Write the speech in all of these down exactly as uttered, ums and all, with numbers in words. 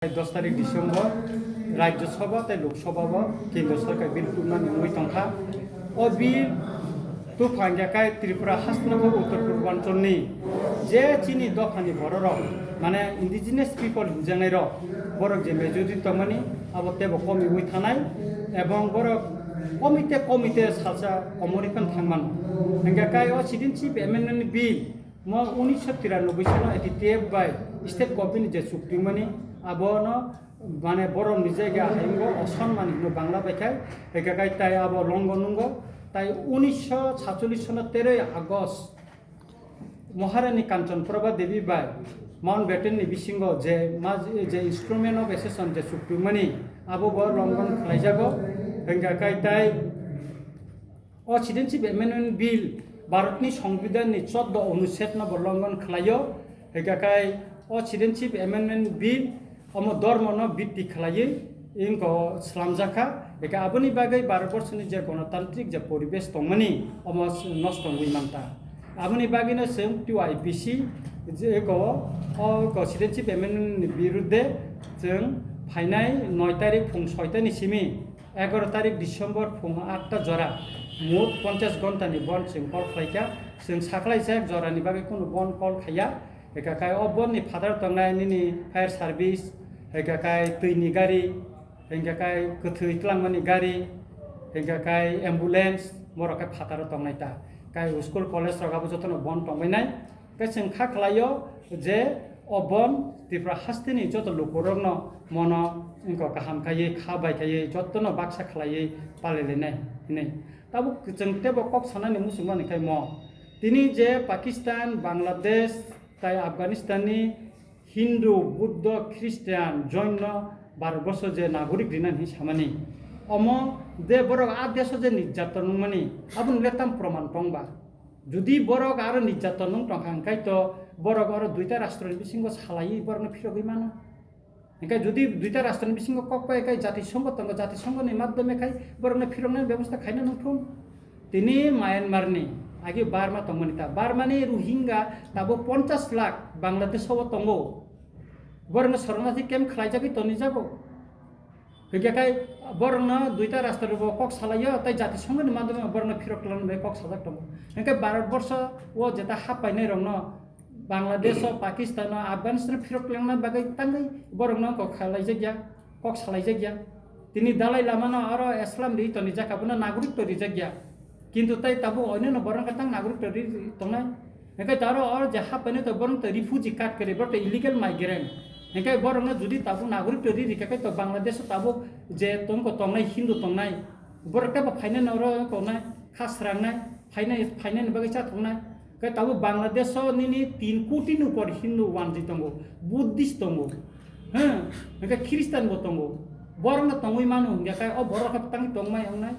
Dos tarik December Rajya Sabha tei Lok Sabha bo Kendra Sarkar bill tubnani wngwi tongkha. O bill tubkha hwnkhe kai Tripura hasteno khe Uttor Purbanchal ni je chini dophani bororok, mane indigenous people hinjaknairok, borok je majority tongmani abo teibo komiwi thanai, ebong borok komite komite salsa komorwi phano thangmano. Hwnkhe kai o Citizenship Amendment Bill mo unisho tiranoboi sono eighty-two bai state government ni je chuk tongmani abono mane borok ni jaga hayungo osonmani hino Bangla bai khai, hwnkhe kai tai abo longo nungo, tai unisho satchollish sono teroi August Maharani Kanchan Prabha Devi bai Mountbatten ni bisingo je ma-, je instrument of accession je chuk tongmani abo bo longon khlaijago, hwnkhe kai tai O Citizenship Amendment Bill Bharatni Songbidanni choddo onuchedno bo longon khlaio, hwnkhe kai o Citizenship Amendment Bill omo dormono bitti khlaiwi wngkha slamjakha, hwnkhe aboni bagwi Bharatborsoni je gonotantrik je poribesh tongmani omo nosto wngwi manta. Aboni bagwino chwng T Y P C je ko o ko Citizenship Amendment ni birudde chwng phainai noi tarik phung soi ta ni simi egaroh tarik December phung atta jora mot ponchash ghonta ni bond chwng call khlaikha. Chwng sakhlaijak jorani bagwi kunu bond call khaiya. Hwnkhe kai o bond ni phataro tongnai nini fire service, hwnkhe kai twi ni gari, hwnkhe kai kwthwi twlangmani gari, hwnkhe kai ambulance, borok khe phataro tongnai ta. Kai school college rok abo jotono bond tongbainai. Khe chwng kha khlaio je o bond Tripura hasteni joto lukurokno mono wngkha kaham khaiwi, kha bai khaiwi, jotono baksa khlaiwi palilainai hinwi. Tabuk chwng teibo kok sanani muchungmani khai mo. Tini je Pakistan, Bangladesh tai Afghanistanni Hindu, Buddha, Christian, Jaino Bharatborso je nagorik rinani hinwi samani. Omo de borok a deso je nirjaton wngmani, aboni le tam proman tongba? Jodi borok aro nirjaton wng tongkha, hwnkhe to borok oro duita rashtroni bisingo salaiwi borokno phirogwi mano. Hwnkhe jodi duita rashtroni bisingo kok pai khai jatisongho tongo, jatisonghoni madhyome khai borokno phiroknani bebosta khaina nangthung. Tini Myanmarni, agi Burma tongmani ta, Burmani Rohingya tabuk ponchash lakh Bangladesh o tongo. Borokno soronarthi camp khlaijagwi tonijago. Hwnkhe khai borokno duita rashtra bo kok salaio, tei jatisonghoni madhyome borokno phirok twlangna bai kok sajak tongo. Hwnkhe Bharatborsho o jeta happainairokno Bangladesh o, Pakistan o, Afghanistan o phirok twlangna bagwi tangwi borokno kok khalaijakya, kok salaijakya. Tini Dalai Lama no oro asylum riwi tonijakha, bono nagorik to rijakya. Kintu tai tabuk oinwno borokno tang nagorik to ri tongnai. Hwnkhe taro oro je happainai to borok to refugee card kwrwi, borok to illegal migrant. Hwnkhe borokno jodi tabuk nagorik to ri rikha khe to Bangladesh o tabuk je tongko tongnai Hindu tongnai, borok tebo phainai oro tongnai, kha srangnai, phainai, phainani bagwi cha tongnai. Hwnkhe tabuk Bangladesh o nini tin koti ni upor Hindu wanjwi tongo, Buddhist tongo, hwnkhe Christian bo tongo. Borokno tongwi mano hwnkhe kai o borok khe tangwi tongmai wngnai,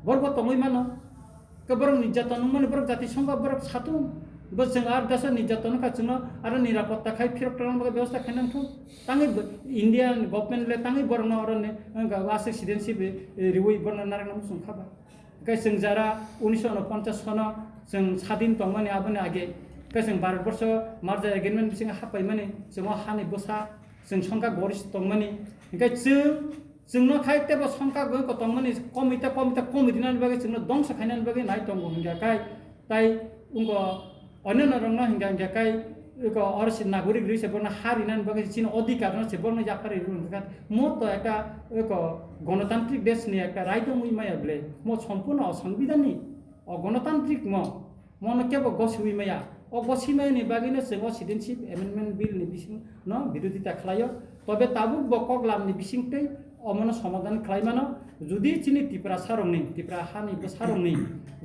borok bo tongwi mano. Khe borok nirjaton wngmani borok jatisongho borok satung. Bo chwng ar desa nirjaton wngkha, chwngno aro nirapotta khai phirok twlangna bagwi bebosta khainang thung. Tangwi bo Indian government le tangwi borokno oro ni, wngkha, aswk citizenship, eh, riwi borokno narwkna muchung kha ba. Hwnkhe chwng jara unisho unoponchas sono chwng sadin tongmani aboni age. Hwnkhe chwng Bharatborsho merger agreement bisingo happaimani, chwng o hani bwsa, chwng songkha goris tongmani. Hwnkhe chwng Chwngno khai tebo songkha goi ko tongmani komita, komita, komiti nani bagwi chwngno dongsa khainani bagwi nai tongo hwnkha khai, tai wngkha onyono rokno hwnkha, hwnkha khai wngkha oro se nagorik rwi se bono ha rinani bagwi chini odhikar no se bono yapharwi rw hwnkha. Mo to ekta wngkha gonotantrik desh ni ekta raidong wi maya ble, mo sompurno o songbidan ni o gonotantrik mo. Mono kebo gosiwi maya. O gosimayani bagwino chwng o Citizenship Amendment Bill ni bisingno birodita khlaio. Tobe tabuk bo koklam ni bisingtwi omono somadhan khlai mano. Jodi chini Tiprasa rokni, Tipra hani bwsa rokni,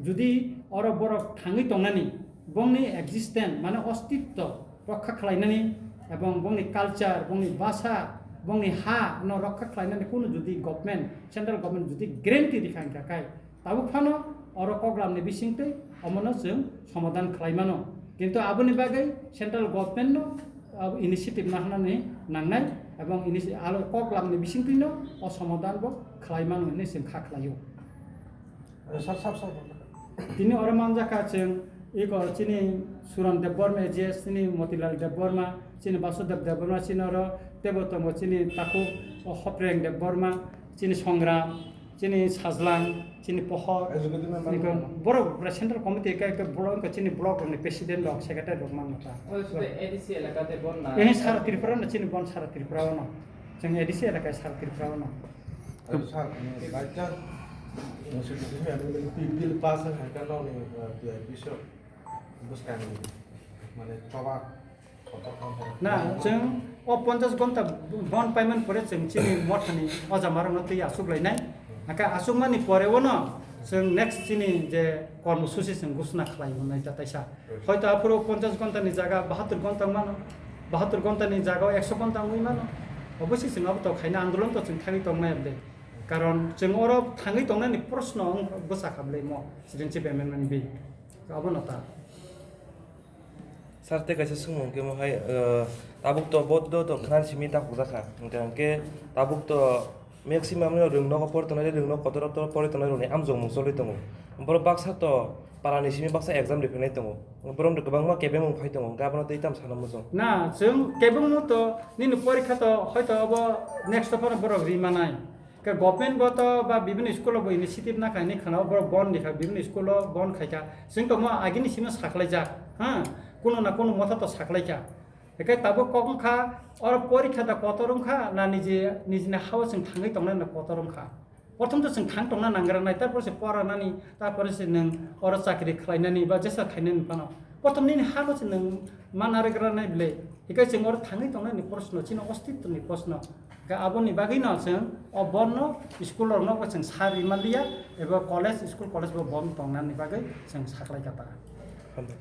jodi oro borok thangwi tongnani, bongni existence, mane ostitto rokha khlainani, ebong bongni culture, bongni bhasha, bongni ha no rokha khlainani kunu jodi government, central government jodi guarantee rikha hwnkha khai, Tabuk phano oro koklam ni bisingtwi omono chwng somadhan khlai mano. Kintu aboni bagwi central government no, ah, initiative nahnani nangnai, ebong initi-, alo koklam ni bisingtwi no o somadhan bo khlai mano hinwi chwng kha khlaio. Sir, sir, sir. Tini oro manjakha chwng iko chini Suran Debbarma A G S, chini Motilal Debbarma, Chini Basudev Debbarma, chini oro tebo tongo chini takhuk, o, Hopreng Debbarma, chini Songram, chini Sajlang, chini Pohor, Executive member chini no? Borok pura central committee ka, ka block, ka chini block rokni president rok, secretary rok mango ta. Oi, sudah A D C elaka te bon na. Ini sara Tripura no, chini bon sara Tripura no. Chwng A D C elaka sara Tripura no. Oi, sir, ini baca, yang sudah ini ada bill, bill pass kan, kan, no, ini, eh, T I P so, bus kan, mana coba. Na, chwng o ponchash ghonta bon paimani pore chwng chini mothani ojamarokno twi achuk lainai. Hake achukmani pore ono chwng next chini je kormosuchi chwng ghosna khlai hwnwi ta taisa. Hoito aphuru ponchash ghonta ni jaga bahattur ghonta wng mano, bahattur ghonta ni jaga ekso ghonta wngwi mano. Obviously chwng abo to khaina andolon to chwng thangwi tongnai abde. Karon chwng oro thangwi tongnani proshno wng bwsa kha bwlai mo, chwng chibai manmani bi. Abono ta. Sir, tei kaisa swngmung khe mo hai, eh, tabuk to bo do to khna simi ta hukjak kha. Hwnkhe, hwnkhe tabuk to maximum no rwng nogo pori tongnai, rwng nogo kotor kotor pori tongnai rwni amjokmung choli tongo. Borok baksa to parani simi baksa exam riphinai tongo. Borok no kwbangma kebengmung phai tongo, hwnkhe abono tei tamo sana muchung. Na, chwng kebengmung to nini porikha to hoito abo next to phano borok ri manai. Ke government bo to ba bibhinno school o bo initiative na khaini khana borok bon ni kha, bibhinno school o bon khai kha. Chwng to mo agini simi saklai jak, ha? Kuno na kuno motha to saklai kha. Ekai tabuk kok wngkha, oro porikha da kotor wngkha, na niji, nijini hao chwng thangwi tongnai na kotor wngkha. Prothom to chwng thang tongna nangra nai, tarpore se pora nani, tarpore se nwng oro chakri khlai nani ba jesa khai nani phano. Prothom nini hano se nwng ma narigra nai bwle. Ekai chwng oro thangwi tongnai ni proshno, chini ostitto ni proshno. Khe aboni bagwi no chwng o bon no school rok no chwng sari manliya, eba college, school college bo bon tongnani bagwi chwng saklai kha ta. Hambai.